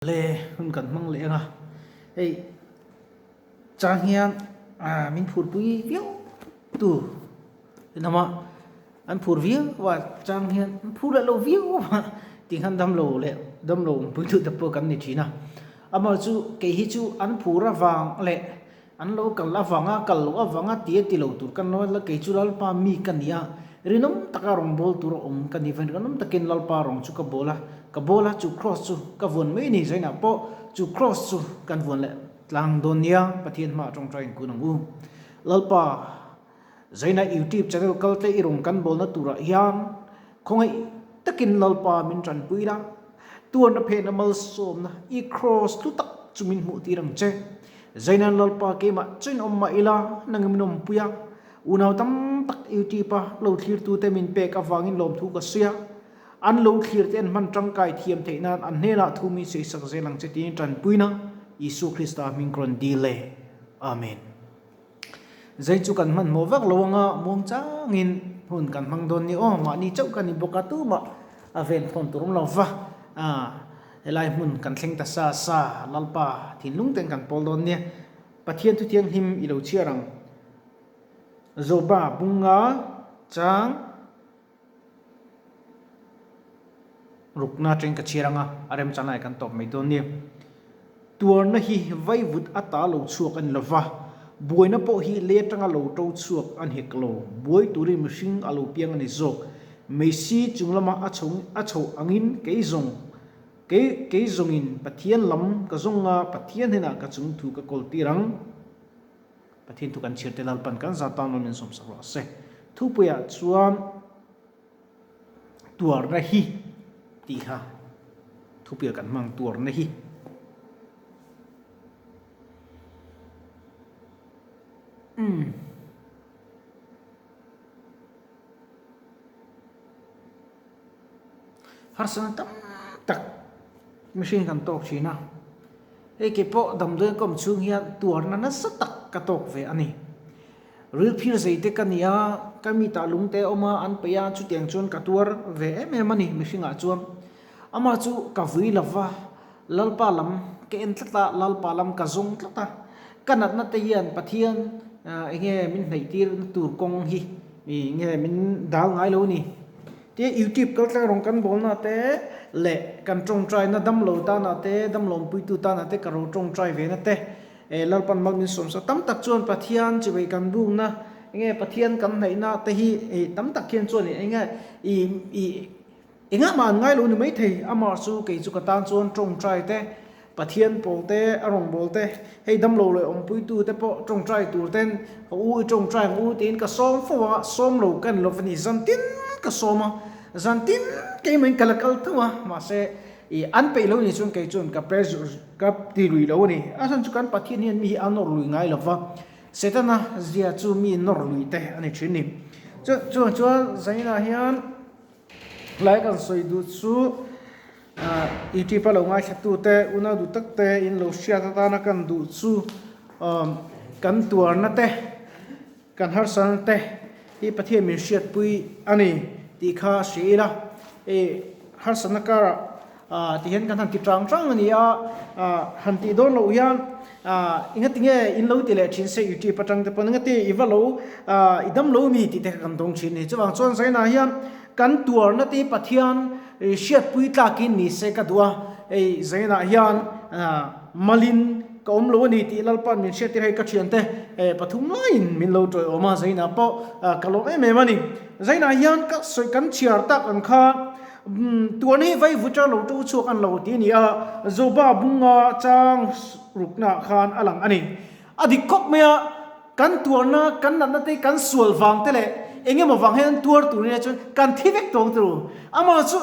Le hun kan hmang leh ang a, hei chang hian min phur pui viau tu hnam a, an phur viau a chang hian an phur leh lo viau a tih khan damlo leh damlo awm pui duh te pawh kan ni thin a, amaherawhchu kei hi chu an phur avang leh An lo kal avanga kal loh avanga ti a ti lo tur kan lo la kei chu Lalpa mi ka ni a, rinawm taka rawn bawl tur a awm ka ni vain rinawm takin Lalpa rawng chu ka bawl a, ka bawl a chu kraws chu ka vuan mai ni zainah pawh chu kraws chu kan vuan leh tlang dawn nia Pathian hmaah tawngtai in kun ang u. Lalpa zainah YouTube channel kal te i rawn kan bawlna turah hian khawngaih takin Lalpa min tanpui la, tuarna phehna malsawmna i kraws hlu tak chu min hmuh tir ang che. Zainan Lalpa keimah chuin awm mah ila, nang min awmpui a, unau tam tak YouTube a lo thlirtute min pek avangin lawmthu ka sawi a, an lo thlir te an hman tangkai thiam theih nan an hnenah thu min sawisak zel ang che tiin tanpuina Isua Krista hming ka rawn dil e. Amen. Zai chu kan hmanhmawh vak lo anga muangchangin hun kan hmang dawn ni aw, mahni chauh ka ni bawk a tumah a ven thawn tur awm lo va. Helai hmun kan thleng ta sa sa, Lalpa thinlung ten kan pawl dawn nia. Pathian thu thianghlim i lo chhiar ang. Zoba bunga chang rukna atangin ka chhiar ang a, a remchang lai kan tawp mai dawn nia. Tuarna hi vaivut ata lo chhuak a ni lova, buaina pawh hi lei atanga lo to chhuak a ni hek lo. Buai turin mihring a lo piang a ni zawk. Meisi chung lama a chho a chhoh angin kei zawng kei kei zawngin Pathian lam ka zawng a, Pathian hnenah ka chung thu ka kawl tir ang. Pathian thu kan chhiar te Lalpan kan za tan rawn insawmsak rawh se. Thupuiah chuan tuarna hi tih kha thupuiah kan hmang tuarna hi. Umm. Harsatna tam tak mihring kan tawk thin a, hei kei pawh damdawiin ka awm chhung hian tuarna nasa tak ka tawk ve a ni. Ril phir zei te ka ni a, ka mitah lung te a awm a, an peih a, chutiang chuan ka tuar ve em em a ni mihringah chuan. Amah chu ka vui lo va, Lalpa lam ka en tlat a, Lalpa lam ka zawng tlat a, ka natna te hian Pathian eng nge min hnaih tir na tur kawng hi eng nge min dal ngai lo ni. Tia YouTube kaltlang rawng kan bawlna te leh kan tawngtaina damlo tana te, damlawmpuitu tana te ka ro tawngtai ve na te Lalpan mal min sawmsa tam tak chuan Pathian chivei kan bukna eng nge Pathian kan hnaihna te hi tam tak hian chuan eng nge i i Engah mah an ngai lo ni maithei, amah chu kei chu ka tan chuan tawngtai te, Pathian pawl te, a rawngbâwl te, hei damlo leh awmpuitu te pawh tawngtai tur ten ka u i tawngtai ang u tiin ka sâwm fo a, sâwm lo ka ni lo va ni, zan tin ka sâwm a, zan tin keimahin ka la kal tho a, mahse i an peih lo ni chuan kei chuan ka pressure ka ti lui lo a ni, a chhan chu kan Pathian hian mi hi a nawr lui ngai lo va, Setana zia chu mi nawr lui te a ni thin ni. Chu chuan chuan Zainah hian. Hlai kan sawi duh chu YouTube a lo ngaithla te unau duh tak te in lo hriat atana kan duh chu kan tuarna te kan harsatna te hi Pathian min hriatpui a ni tih kha hria ila hei harsatna karah ti hian kan han ti tang tang a ni a han tih dawn loh hian engati nge in lo ti leh thin se YouTube atang te pawn engati i va lo i dam lo mi tih te kha kan dawng thin a ni chuvang chuan zainah hian kan tuarna te Pathian hriatpui tlakin ni se ka duh a hei zainah hian malin ka awm lo a ni tih Lalpa'n min hriattir hei ka thiante pathum laiin min lo tawiawm a zainah pawh ka lawm em em a ni zainah hian ka sawi kan chhiar tak ang kha Tuan hi vai vuta lo to chhuak an lo ti a ni a, Zoba bunga chang ruknaah khan a lang a ni. A dik khawp mai a, kan tuarna, kan natna te, kan sual vang te leh eng emaw vang hian tuar tur nia chuan kan thi vek tawng tur. Amah chu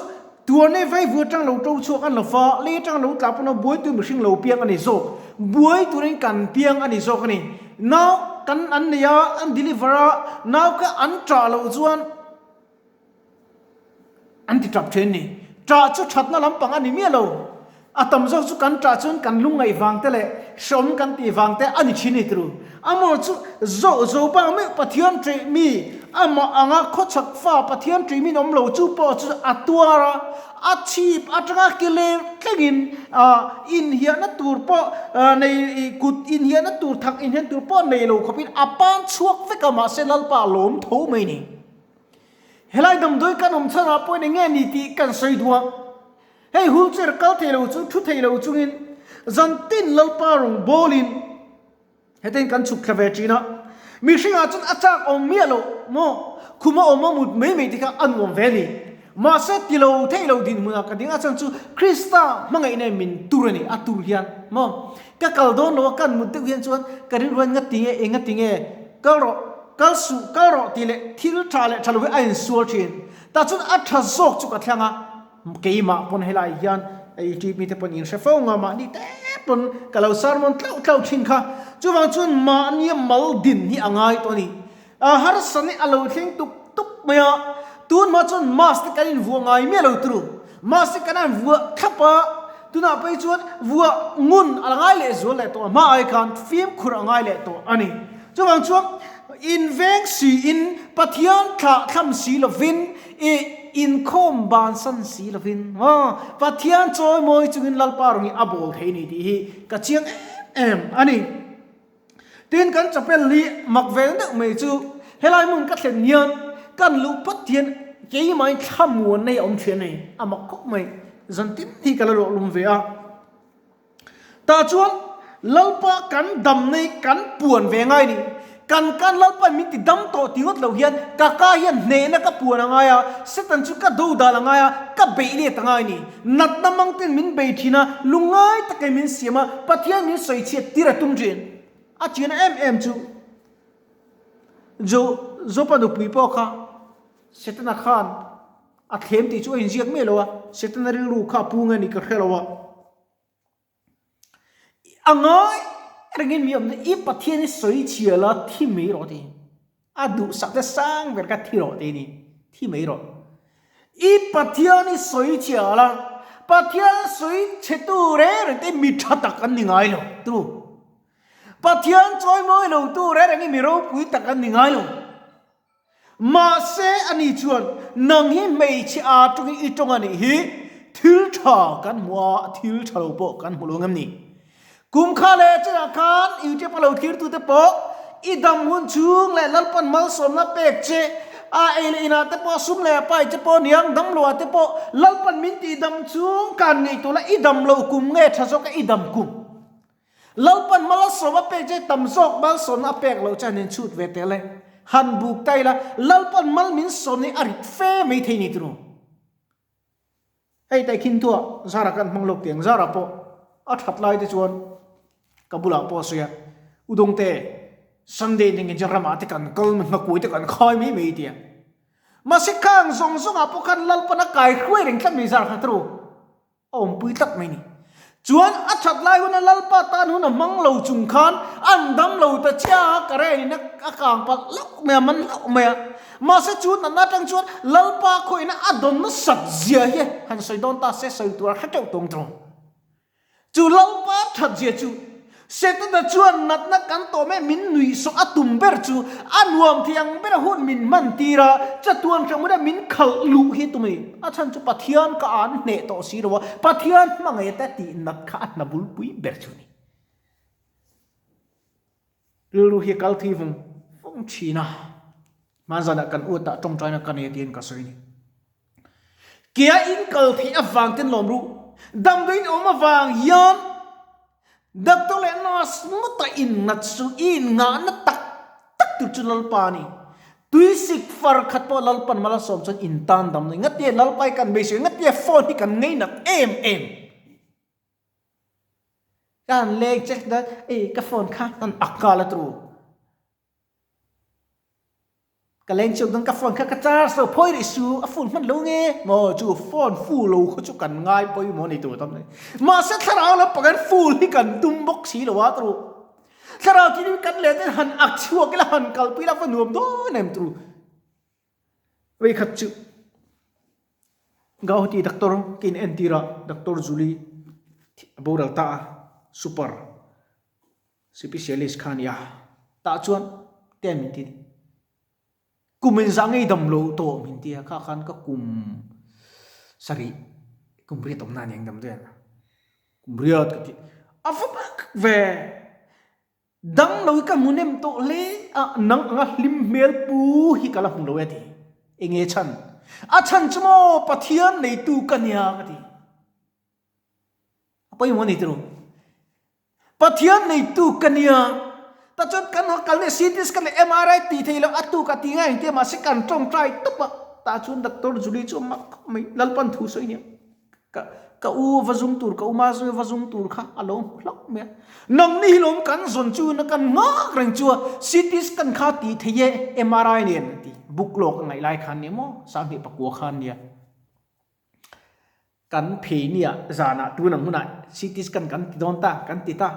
tuarna hi vai vu atang lo to chhuak an lo fa, lei atang lo tla pawn a buaitu mihring lo piang a ni zawk. Buai turin kan piang a ni zawk a ni. Nau kan an nei a, an deliver a, nau kha an ṭah loh chuan, An ti tap thin ni. Ṭah chu ṭhatna lampang a ni miah lo. A tam zawk chu kan ṭah chuan kan lungngaih vang te leh hreawm kan tih vang te a ni thin ni turu. Amor chu zo zo bang meuh Pathian ṭeh mi. Amah anga khawchhak fa Pathian ṭimin awm lo chu pawh chu a tuar a, a chhip aṭanga ke leng thlengin inhiahna tur pawh nei kut inhiahna tur thak inhiahna tur pawh nei lo khawpin a pan chhuak vek a, mahse Lalpa a lawm tho mai ni. Helai damdawi kan awm chhanah pawhin eng nge ni tih kan sawi duh a, hei wheelchair kal thei lo chu thu thei lo chungin zantin Lalpa rawn bawlin, Hetin kan chhuk thla ve thin a, mihringah chuan a chak awm miah loh maw? Khuma awm a mut mai mai te kha a nuam ve a ni. Mahse ti lo theih lo dinhmunah ka ding a chhan chu Krista hmangaihna in min tur a ni, a tur hian maw? Ka kal dawn lo a kan mut deuh hian chuan ka rilru hian ngati nge, eng ngati nge, kal rawh, kal suh, kal rawh tih leh thil tha leh tha lo hi a insual thin. Tah chuan a tha zawk chu ka thlang a. Keimah pawn helai hian YouTube mite pawn in hre fo nga mahni te pawn ka lo sermon tlauh tlauh thin kha. Chuvang chuan mahnia mal din hi a ngai tawh a ni. A harsa ni a lo thleng tuk tuk mai a, tun hma chuan mask te kan invuah ngai miah lo turu. Mask te kan han vuah thlap a, tunah phei chuan vuah ngun a la ngai leh zual leh tawh a, hma ai khan fimkhur a ngai leh tawh a ni. Chuvang chuan inveng siin Pathian thlah thlam si lovin I inkhawm bansan si lovin maw Pathian chawi mawi chungin Lalpa rawng hi a bawl thei ni tih hi ka chiang em em a ni. Tin kan chapel hi mak ve deuh mai chu helai hmun ka thlen hian kan luh phawt hian keimahin thlamuanna hi a awm thin a ni, a mak khawp mai. Zan tin hi ka la luah lum ve a. Tah chuan Lalpa kan damna hi kan puan ve ngai ni. Kan kan Lalpa min ti dam tawh ti ngawt lo hian ka ka hian hnehna ka puan a ngai a, Satan chu ka do dal a ngai a, ka beih let a ngai ni. Natna mang ten min bei thin a, lungngai takin min siam a, Pathian min sawi chhiat tir a tum thin. A chian em em chu Jo Jopa nupui pawh kha Setana khan a thlem tih chu a inziak miah lo a, Setana rilru kha a pu nge ni ka hre lo a. A ngai rengin mi awmna i Pathian hi sawi chhia la thi mai rawh ti. A duhsak te sang ber kha thi rawh ti ni. Thi mai rawh. I Pathian hi sawi chhia la, Pathian sawi chhe tu reng reng te mi tha tak an ni ngai lo tu. Pathian chawi mawi lo tu reng reng hi mi ropui tak an ni ngai lo. Mahse, ani chuan, Nang hi hmeichhe aa tawngin i tawng a nih hi, thil tha kan hmu a, thil tha lo pawh kan hmu lo ngem ni. Kum kha leh chenah khan YouTube a lo thlirtute pawh i dam hun chhung leh Lalpan malsawmna pek che a, ei leh inah te pawh sum leh pai che pawh niang dam loah te pawh Lalpan min tih dam chhung kan ngaihtuah la i dam lo kum nge tha zawk a i dam kum. Lalpan malsawm a pek che tam zawk malsawmna a pek loh chuan in chhut ve tel e. Han buk ta ila, Lalpan mal min sawm ni a rit fe mai thei ni tunu. Hei tai khin thuah Zara kan hmang lawk tiang Zara pawh a that lai te chuan ka bulah pawh a sawi a, U Dawngte, Sunday ni nge ramah te kan kal nghakuai te kan khai mai mai tia. Mahse khang zawng zawngah pawh khan Lalpan a kai hruai reng tlat mai Zara kha turu. A awmpui tlat mai ni. Chuan a that lai huna Lalpa tan hun a hmang lo chung khan an dam lo ta chiah a, ka ren in a kang palh hlauh mai a, man hlauh mai a. Mahse chu natna atang chuan Lalpa khawihna a dawn nasat zia hi han sawi dawn ta se sawi tur a hre teuh tawng tawng. Chu Lalpa that zia chu Setana chuan natna kan tawh mai min nuih sawh a tum ber chu a nuam thei ang bera hun min hman tir a, chatuan hrehmuna min khalh luh hi tum a ni. A chhan chu Pathian ka an hneh tawh si lo a, Pathian hmangaih te tih nat kha a hna bulpui ber chu a ni. Rilru hi a kal thui vung vung thin a, hmanzanah kan uatah tawngtaina ka nei tiin ka sawi a ni. Kea in kal theih avang ten lawm ru. Damdawiin awm avang hian doctor leh nurse ngawta in nat chu i in ngahna tak tak tur chu Lalpa a ni. Tuisik far khat pawh Lalpan mal a sawm chuan in tan dam nei. Ngatia Lalpa hi kan beisei, ngatia phone hi kan ngainat em em. Ka han leng che dawn, ei ka phone kha kan ak nghal a turu. Ka leng chhuak dawn ka phone kha ka charge lo phawi rih su a full hman lo nge maw chu phone full lo kha chu kan ngai pawimawh ni tur tam nei mahse thlarau lampang hian full hi kan tum bawk si lo a turu thlarau thil hi kan leh ten han ak chhuak ila han kalpui ila a va nuam dawn em turu vei khat chu Gauhati doctor ka in entir a doctor Julie a boral ta a super. Specialist kha a ni a, tah chuan te min ti ni. Kum in zah ngei dam lo tawh min tia kha khan ka kum sarih kum riat awm na aniang dam daih a kum riat ka ti a va mak ve dang lo hi ka hmu nem tawh hle a nang anga hlim hmel pu hi ka la hmu lo e ti enge chhan a chhan chu maw Pathian neitu ka nia ka ti. A pawimawh a ni tiraw? Pathian neitu ka nia. Ta chuan kan ha kal leh CT scan leh MRI tih theih loh a tuk a ti ngai ang tia mahse kan tawngtai tawp a. Tah chuan Doctor Julie chu a mak khawp mai. Lalpan thu sawi nia. Ka ka u va zum tur ka u ma va zum tur kha a lo hmu hlauh mai a. Nangni hi lawm kan zawn chu na kan nghak reng chu a CT scan kha tih theih e MRI nen a ti. Book lawk a ngaih lai khan nia maw 2009 khan nia. Kan phei nia zanah tunang hunah CT scan kan ti dawn ta, kan ti ta.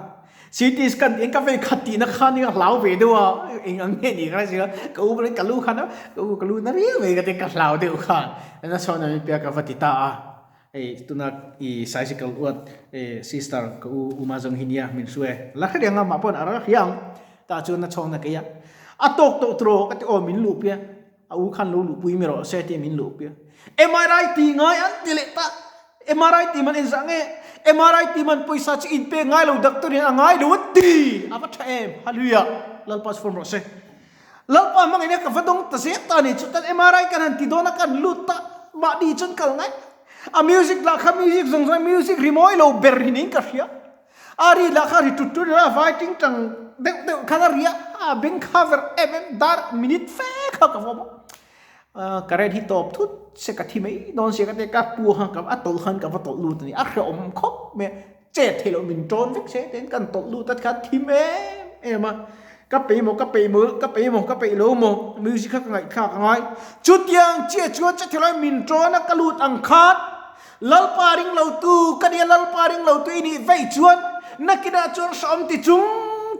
CT scan eng ka vei khat tihna khan nia hlau ve deuh a, eng ang nge ni ka hria, ka u ka lu khan a, ka u ka lu na riau mai ka ti ka hlau deuh khan. Na chhuan a pia ka va ti ta a, hei tuna i cycle uat sister ka u Uma zawng hi nia min hruai la hre reng a mah pawhin a ral hria ang, tah chuan na chhawng na kei a, a tawk tawh turaw ka ti aw min luh pia. A u khan lo luhpui mi rawh se tia min luhpui a. MRI ti ngai an ti leh ta. MRI ti man engzah nge? MRI ti man pawisa chu in pek ngai lo doctor in a ngai lo a ti. A va tha em? Hallelujah. Lalpa chu form rawh se. Lalpa hmangin a ka va dawng ta zel ta ni chu tan MRI kan han ti dawn a kan lut ta mahni chuan kal ngai. A music lah kha music zawng zawng music rimawi lo ber hi niin ka hria. A ri lah kha ri tut tut a vai ting tang deuh deuh khan a ri a, a beng kha ver em em dar minute fe kha ka vawm a, current hi tawp thut se ka thi mai dawn sia ka ti a, ka pu khan ka a tawlh khan ka va tawlh lut a ni, a hrehawm khawp mai a, chet theih loh min tawn vek se tiin kan tawlh lut a tikhan thim em em a, ka peih maw ka peih maw ka peih maw ka peih lo maw music kha ka ngaihthlak a ngai, chutiang chiah chuan che thilai min tawn a ka lut ang khan. Lalpa ring lo tu ka nia Lalpa ring lo tu i nih veih chuan nakinah chuan hrehawm ti chung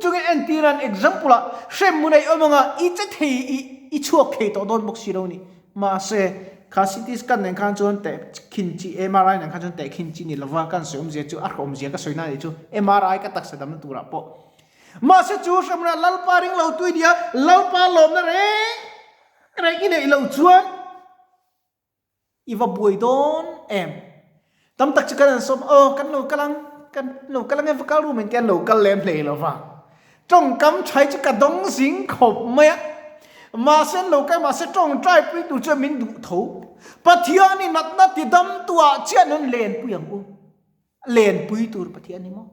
chungin entir an example ah hrem mun a i awm anga i che thei i i chhuak thei tawh dawn bawk si lo ni. Mahse, kha CT scan nen khan chuan teh khin chi MRI nen khan chuan teh khin chi ni lova kan sawi awmzia chu a hrehawm zia ka sawi na nih chu MRI ka taksa damna turah pawh. Mahse chu hrehawm na Lalpa ring lo tu i nia Lalpa lawmna reng reng i neih loh chuan I va buai dawn em? Tam tak chu kan an sawm, aw kan lo kal ang, kan lo kal ang e va kal ru mai te an lo kal lem hlei lo va. Tawngkam thai chu ka dawng zing khawp mai a. Mahse an lo kal mahse tawngtai pui tur chuan min duh tho. Pathian i natna ti dam tu ah chiah an len pui ang u. Len pui tur Pathian ni maw?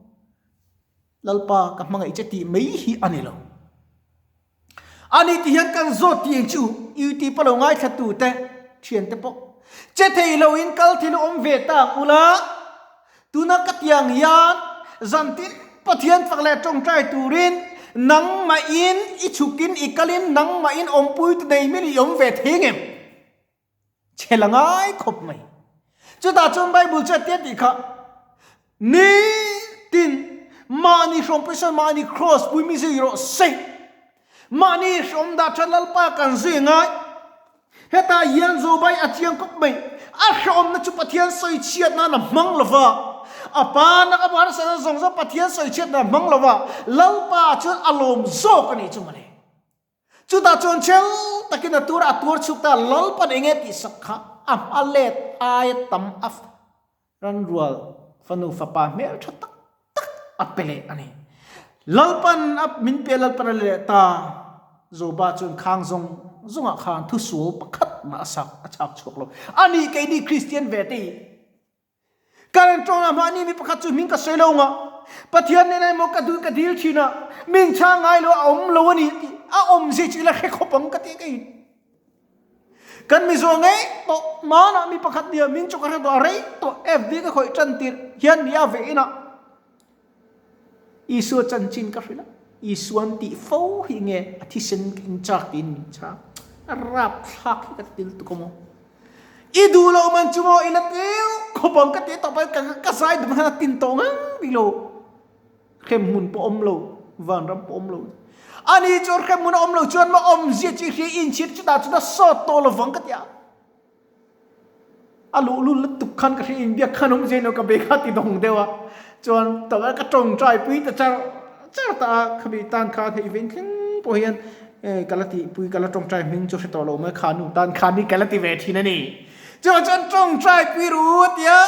Lalpa ka hmangaih che tih mai hi a ni lo. Ani ti hian kan zawt tih ang chu YouTube a lo ngaithla tu te thian te pawh che thei lo in kal thil awm ve ta ang ula tuna ka tiang hian zan tin Pathian fak leh tawngtai turin nangmah in i chhuk in i kal in nangmah in awmpui tu nei min i awm ve thei ngem? Chhe la ngai khawp mai. Chutah chuan Bible chu a tia tih kha, Nitin mahni hrawm pawisa mahni cross pui mi zui rawh se. Mahni hrawm dah tha Lalpa kan zui ngai. Hetah hian Zobai a chiang khawp mai. A hrawmna chu Pathian sawi chhiat nan a hmang lo va. A pa nak a harsatna zawng zawng Pathian sawi chhiat nan a hmang lo va. Lalpa chuan a lawm zawk a nih chu mawle. Chutah chuan chel takin a tur a tuar chhuk ta, Lalpan eng nge tih sak kha a hma let aia tam a ranrual fanu fapa hmel tha tak tak a pe leh a ni. Lalpan a min pe Lalpan a leh ta, Joba chuan khang zawng zawngah khan thusual pakhat mah a sak a chhak chhuak lo. Ani keini Kristian ve te hi Ka rawn ṭawn a, mahni mi pakhat chu hming ka sawi lo nga, Pathian nen emaw ka duh ka dil ṭhin a, min chhang ngai lo a awm lo a ni tih a awmzia chu ila hre khawp ang ka ti ka in. Kan Mizo ngei tawh hmanah mi pakhat nia min chu ka hre tawh a rei tawh FB ka khawih ṭan tirh hian nia ve inah Isua chanchin ka hrilh a, Isuan tih fo hi nge a thisen ka in chak tiin min chhang. A rapthlak hi ka ti lutuk a maw. I duh loh man chu maw i la tel khawp ang ka ti tawp a, ka zai dum khan a tin tawh ngang bik lo. Hremhmun pawh awm lo, vanram pawh awm lo. Ani chu hremhmun a awm lo chuan maw awmzia chu i hria i inchhir chutah chuan a sawt tawh lovang ka ti a. A luh lul lutuk khan ka hria inbiak khan awm zia ino ka be kha ti dawng deuh a chuan tawh ka tawngtai pui ta char char ta a khami tan kha hei vein thleng pawh hian. Ka la tihpui, ka la tawngtai hming chu hre tawh lo mai, kha nu tan khan hi ka la ti ve thin a ni. Chuvang chuan tawngtai pui ru a ti a,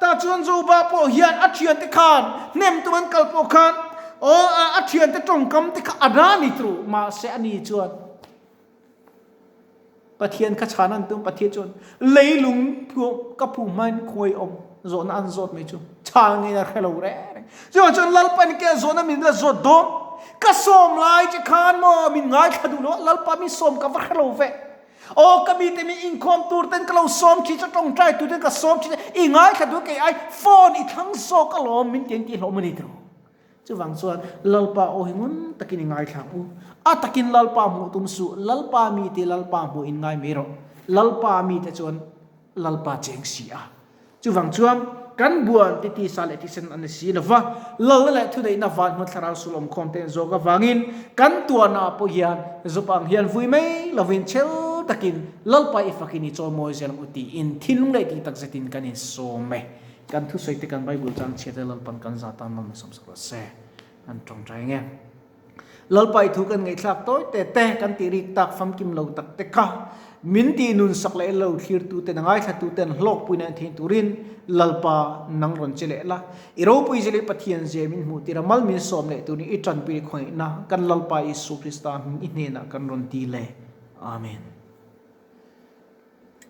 tah chuan Joba pawh hian a thiante khan hnem tum an kal pawh khan aw a thiante tawngkam te kha a na ni tru, mahse ani chuan Pathian kha chhan an tum, Pathian chuan leilung ka phu hmain khuai awm zawhna an zawt mai chu chhan ngei a hre lo reng reng. Chuvang chuan Lalpa in ke zawhna min la zawt dawn, ka sawm lai che khan maw min ngaithla duh lo a, Lalpa min sawm ka va hre lo ve. Aw ka mite min inkhawm tur ten ka lo sawm thin che, tawngtai tur ten ka sawm thin che, i ngaithla duh kei ai phone i thlang zawk alawm min ti an tih hlawm a ni tawh. Chuvang chuan Lalpa aw hi ngun takin i ngaithla ang u. A takin Lalpa hmuh tum suh, Lalpa mite Lalpa hmuh in ngai mai rawh. Lalpa mite chuan Lalpa cheng si a. Chuvang chuan kan buan ti tisa leh thisen an ni si lo va, Lalna leh thuneihna van hmun thlarau sulawm khawm te an zawk avangin kan tuarna ah pawh hian zup ang hian vui mai lovin chhel takin Lalpa i fakin i chawimawi zel ang u tiin thinlung leh tih takzetin kan insawm e. Kan thusawi te kan Bible chang chhiat e Lalpan kan za tan nawm sawm sak rawh se. An tawngtai nge. Lalpa i thu kan ngaihthlak tawi te te kan tih rik tak famkim lo tak te kha min tih nun sak leh lo thlir tu ten a ngaithla tu ten hlawk pui na theih turin Lalpa nang rawn che leh la. I ropui zil i Pathian zia min hmuh tir a mal min sawm leh turin i tanpui i khawngaihna kan Lalpa Isu Krista hming i hnenah kan rawn ti le. Amen.